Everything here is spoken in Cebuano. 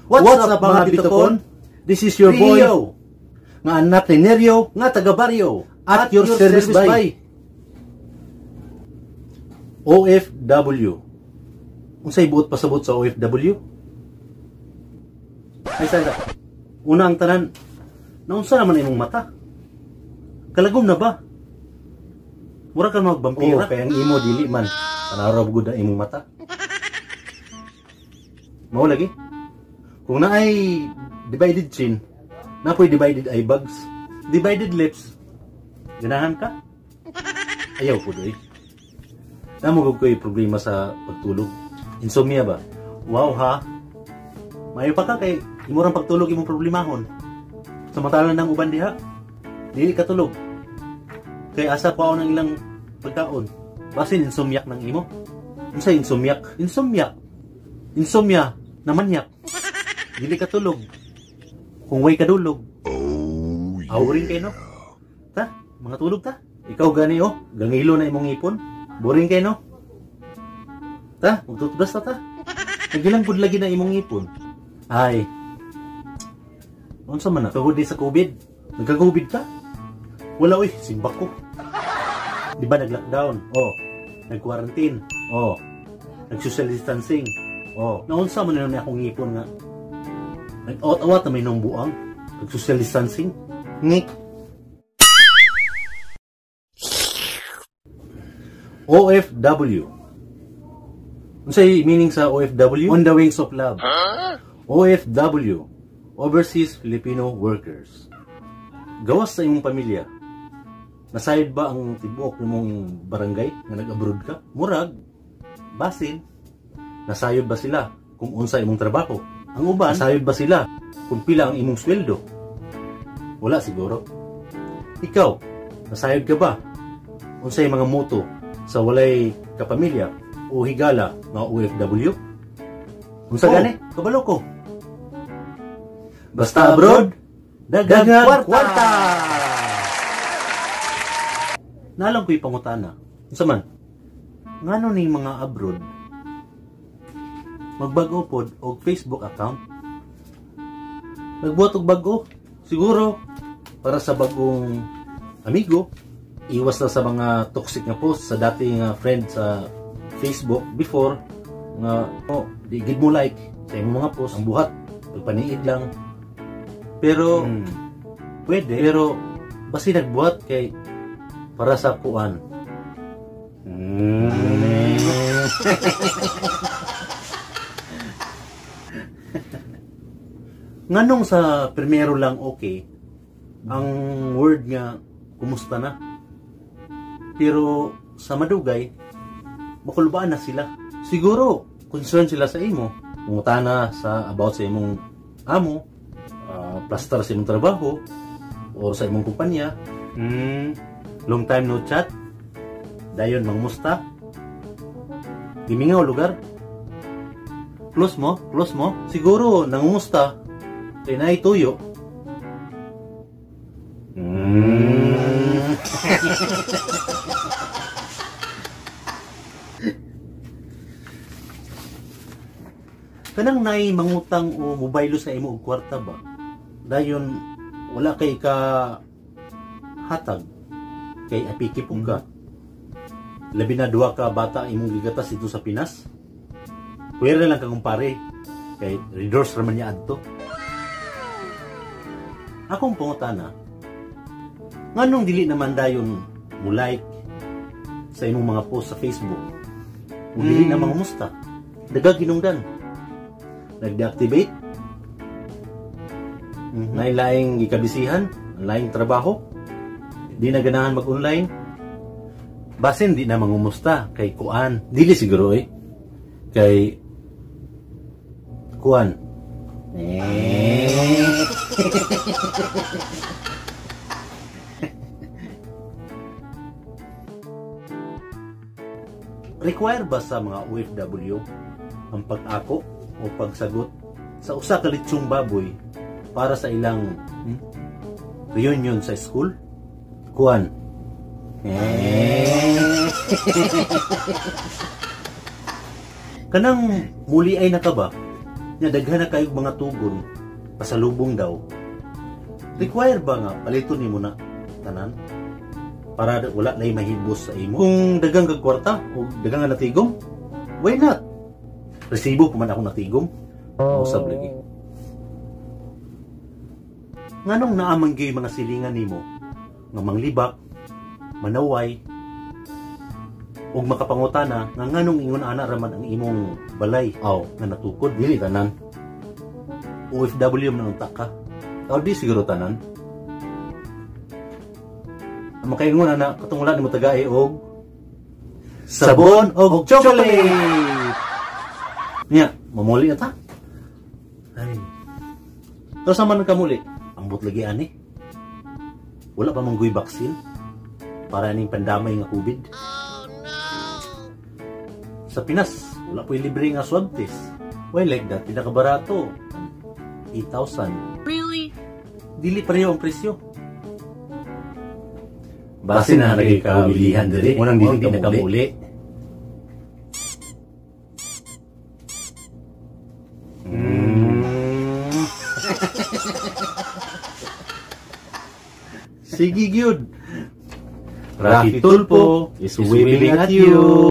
What's up, mga bitokon? This is your boy, Rio. Nga anak ni Nerio, nga taga baryo, at your service by. OFW. Unsay buot pasabot sa OFW? Ay, sa una ang tanan, naunsa naman imong mata? Kalagom na ba? Mura ka magbampira. Oh, kay ang imo dili man. Tanaw gud ang imong mata. Mao lagi. Kung naay divided chin, napoy divided eye bags, divided lips. Ganahan ka? Ayaw po doy. Namo ko'y problema sa pagtulog. Insomnia ba? Wow ha. Maayo pa ka kay imo rang pagtulog imong problemahon. Samantala nang uban diha, dili ka tulog. Kay asa pa ng ilang pagkaon. Basin insomniac nang imo. Unsa insomniac? Insomniac. Insomnia na manyak. Dili ka tulog. Kung way kadulog. Oh, yeah. Awring kay no. Ta, mga tulog ta. Ikaw gani oh, gangilo na imong ngipon. Boring kay no. Ta, magtutubras ta ta. Nagilang pud lagi na imong ngipon. Ay. Unsa man na? Tungod di sa COVID. Nagka-COVID ka? Wala oy, simbak ko. Di ba nag-lockdown? Oh. Nag-quarantine? Oh. Nag-social distancing? Oh. Naunsa man na akong ngipon nga. Nag-awat-awat na may nung buang. Nag-social distancing? Ngik. OFW. Unsay meaning sa OFW? On the Wings of Love. OFW, Overseas Filipino Workers. Gawas sa imong pamilya. Nasayod ba ang tibuok nimong barangay nga nag-abroad ka? Murag, basin. Nasayod ba sila kung unsa imong trabaho? Ang uban, nasayod ba sila kung pila ang imong sweldo? Wala siguro. Ikaw, nasayod ka ba? Unsay mga moto sa walay kapamilya o higala nga OFW? Unsa Oh, gani? Kabalo ko. Basta abroad, daghang daghang kwarta. kwarta. Nalang ko'y pangutana. Unsa man? Ngano ning mga abroad magbag-o pod og Facebook account? Nagbuhat og bag-o siguro para sa bagong amigo, iwas na sa mga toxic nga post sa dating nga friend sa Facebook before nga oh, di gid mo like sa imong mga post, ang buhat pagpaniid lang. Pero pwede, pero basi nagbuhat kay para sa kuan. Nganong sa primero lang okay ang word nga kumusta na, pero sa madugay makulbaan na sila. Siguro concerned sila sa imo, mangutana sa about sa imong amo, plaster sa imong trabaho or sa imong kumpanya. Long time no chat, dayon mangmusta, gimingaw lugar, close mo, close mo. Siguro nangumusta kay naay tuyo. Kanang naay mangutang o mobaylo sa imo og kwarta ba? Dayon wala kay ka hatag kay apiki pug ka. Labi na duha ka bata imong gigatas dito sa Pinas. Pwede lang ka kumpare kay redorse ra man niya adto. Akong pangutana, nganong dili naman dayon mo like sa imong mga post sa Facebook? O dili na mangumusta? Daga ginungdan. Nag-deactivate? Nailaing gikabisihan, laing trabaho, di na ganahan mag-online. Basin di na mangumusta kay kuan. Dili siguro kay kuan. Require ba sa mga OFW ang pag-ako o pagsagot sa usa ka litsong baboy para sa ilang reunion sa school? Kuan. Kanang muli ay naka ba? Nya daghan na kayo mga tugon, pasalubong daw. Require ba nga paliton nimo na tanan? Para wala na mahibos sa imo. Kung daghang kag kwarta o daghang nga natigom, why not? Resibo pa man ako natigom. Usab lagi. Nganong naamang gyud mga silingan nimo nga manglibak, manaway, ug makapangutana nga nganong ingon ana raman ang imong balay aw nga natukod? Dili tanan. OFW man unta ka. Aw, di siguro tanan. Ang makaingon ana katong wala nimo tagae og sabon og chocolate. Nya, mamuli na ta. Ay. Pero sa man kamuli, ambot lagi ani. Wala pa man guy vaccine para ning pandamay nga COVID. Oh no. Sa Pinas, wala po'y libre nga swab test. Why like that? Pinakabarato, 8,000. Really? Dili pareho ang presyo. Base na lagi kabilihan diri. Unang dili ka nakamuli. Sige gyud. Raffy Tulfo is waving at you.